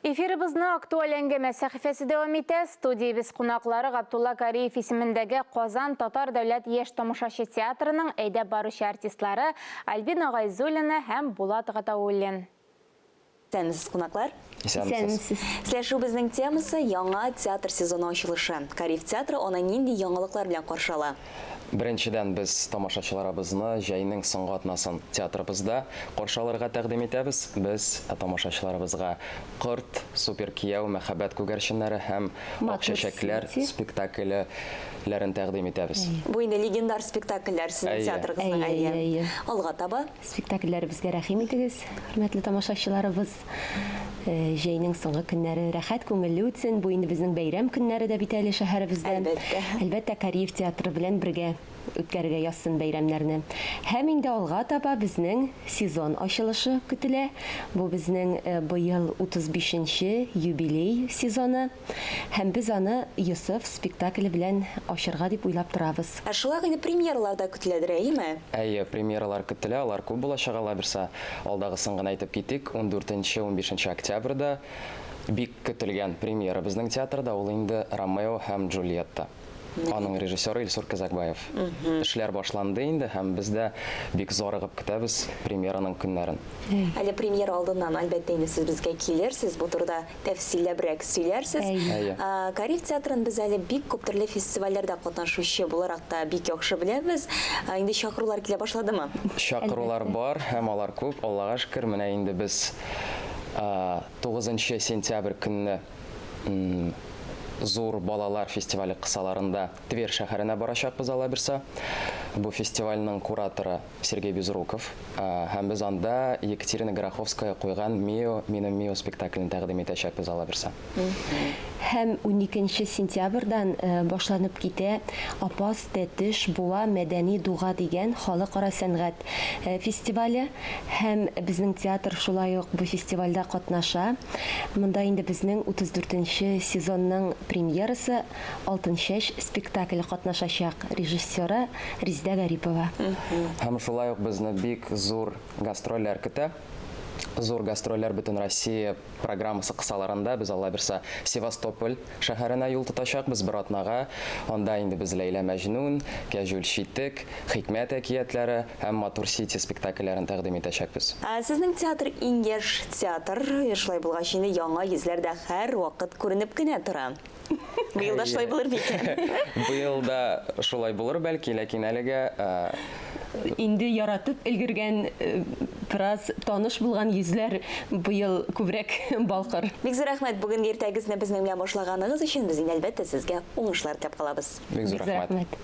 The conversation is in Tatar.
Эфирыбызны актуаль әңгәмә сәхифәсе дәвам итә. Студиябез кунаклары Габдулла Кариев исемендәге Казан татар дәүләт яшь тамашачы театрының әйдәп баручы артистлары Альбина Гайзуллина һәм Булат Гатауллин. Исәнмесез, кунаклар! Исәнмесез. Сөйләшүебезнең темасы, яңа театр сезоны ачылышы. Кариев театры аны нинди яңалыклар белән каршы ала? Беренчедән, без тамашачыларыбызны җәйнең соңгы атнасын театрыбызда каршы алырга тәкъдим итәбез. Без тамашачыларыбызга Корт, Супер кияү, Мәхәббәт күгәрченнәре һәм Ак чәчәкләр спектакле ләрен тәкъдим итәбез. Бу инде легендар спектакльләр сезнең театрыгызның, әйе. Алга таба. Спектакльләребезгә рәхим итегез, хөрмәтле тамашачыларыбыз. Җәйнең соңгы көннәре рәхәт, күңелле үтсен. Бу инде безнең бәйрәм көннәре дә бит әле шәһәребездә. Әлбәттә. Әлбәттә, Кариев театры белән бергә үткәрергә язсын бәйрәмнәрне. Һәм инде алга таба безнең сезон ачылышы көтелә. Бу безнең быел 35 нче юбилей сезоны. Һәм без аны Йосыф спектакле белән ачырга дип уйлап торабыз. Ә шулай ук инде премьералар да көтеләдер, әйеме? Әйе, премьералар көтелә, алар күп булачак, алабирса. Алдагысын гына әйтеп китик, ундүртенче-унбишенче октябрьдә бик көтелгән премьера безнең театрда, ул инде Ромео һәм Джульетта. Аның режиссеры Илсур Казакбаев. Эшләр башланды инде һәм без дә бик зарыгып көтәбез премьераның көннәрен. Әле премьера алдыннан, әлбәттә инде, сез безгә килерсез, бу турыда тәфсилләбрәк сөйләрсез. Әйе. Кариев театрын без әле бик күп төрле фестивальләрдә катнашучы буларак та бик яхшы беләбез. Инде чакырулар килә башладымы? Чакырулар бар һәм алар күп, Аллага шөкер. Менә инде без 9 сентябрь көнне зур балалар фестивале кысаларында Тверь шәһәренә барачакбыз, Аллабирса. Бу фестивальнең кураторы Сергей Безруков. Һәм без анда Екатерина Гороховская куйган Мио, минем Мио спектаклен тәкъдим итәчәкбез, Аллабирса. Һәм уникенче сентябрьдан башланып китә Апас, Тәтеш, Буа мәдәни дуга дигән халыкара сәнгать фестивале. Һәм безнең театр шулай ук бу фестивальдә катнаша. Монда инде безнең 34 нче сезонның премьерасы Алтынчәч спектакле катнашачак, режиссеры Резидә Гарипова. Һәм шулай ук безне бик зур гастрольләр көтә. Зур гастрольләр Бөтенроссия программасы кысаларында без, Алла бирса, Севастополь шәһәренә юл тотачакбыз бер атнага. Анда инде без Ләйлә Мәҗнүн, Кәҗүл читек, Хикмәт әкиятләре һәм Матур Сити спектакльләрен тәкъдим итәчәкбез. Ә сезнең театр иң яшь театр, шулай булгач инде яңа йөзләр дә һәрвакыт күренеп кенә тора. Быел да шулай булыр микән? Быел да шулай булыр бәлки, ләкин әлегә Инде яратып өлгергән, бераз таныш булган йөзләр быел күбрәк балкыр. Бик зур рәхмәт бүгенге иртәгезне безнең белән башлаганыгыз өчен. Без инде, әлбәттә, сезгә уңышлар теләп калабыз. Бик зур рәхмәт.